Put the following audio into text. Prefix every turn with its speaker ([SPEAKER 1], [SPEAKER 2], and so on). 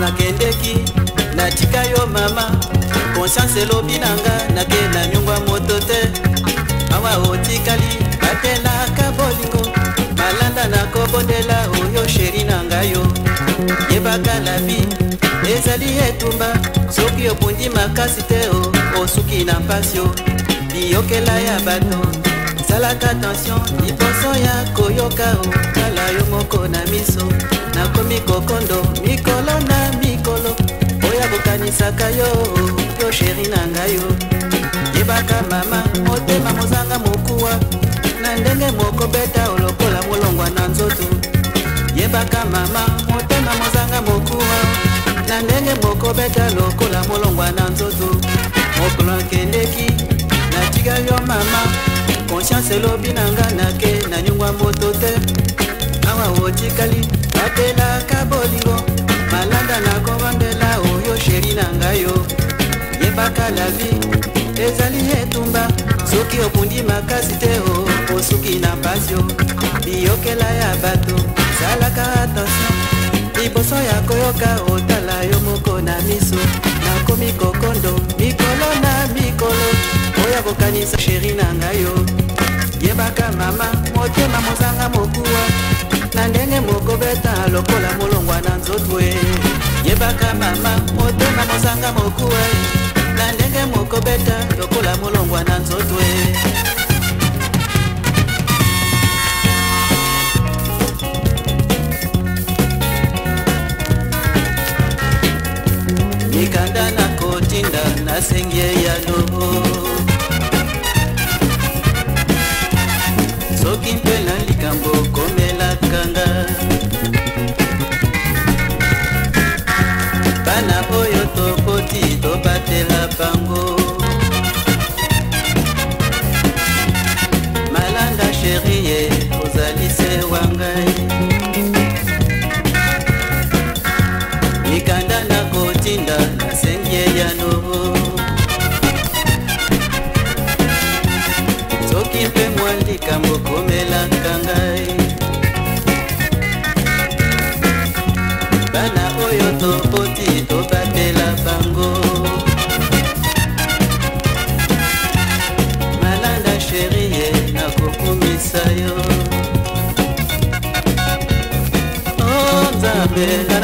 [SPEAKER 1] Nakendeki natika yo mama, conscience elobi na nga nake na nyongwa moto te. Awa otikali batelaka bolingo, malanda nakobondela oyo sheri na ngai yo. Yebaka la vie ezali etumba, soki obundi makasi te osuki na mpasi yo. Biyokela ya bato, salaka attention liboso ya koyoka o, tala yo moko na miso. Nakomi kokondo mikolo na mikolo, oya kokanisaka yo, yo sheri na ngai yo. Yebaka mama, motema mozanga mokuwa, na ndenge moko beta olokola molongwa na nzoto. Yebaka mama, motema mozanga mokuwa, na ndenge moko beta lokola molongwa na nzoto. Mokolo akendeki natika yo mama, conscience elobi na nga nake na nyongwa moto te. Awa otikali batelaka bolingo, malanda nakobandela oyo sheri na ngai yo. Yebaka la vie ezali etumba, soki obundi makasi te osuki na mpasi yo. Biyokela ya bato, salaka attention liboso ya koyoka otala yo moko na miso. Nakomi kokondo mikolo na mikolo, oya kokanisa sheri na ngai yo. Yebaka mama, motema mozanga mokuwa, na ndenge moko beta lokola molongwa na nzoto e. Yebaka mama, motema mozanga mokuwa, na ndenge moko beta lokola molongwa na nzoto e. Mikanda nakotinda nasengi eyano, soki mpe na likambo komelaka nga. Bana oyo toboti tobatela bango, malanda sherie ozali se wa ngai. Mikanda nakotinda nasengi eyano, soki mpe mwa likambo komelaka ngai. Bana oyo toboti tobatela bango, malanda sherie nakokumisa yo. O Nzambe.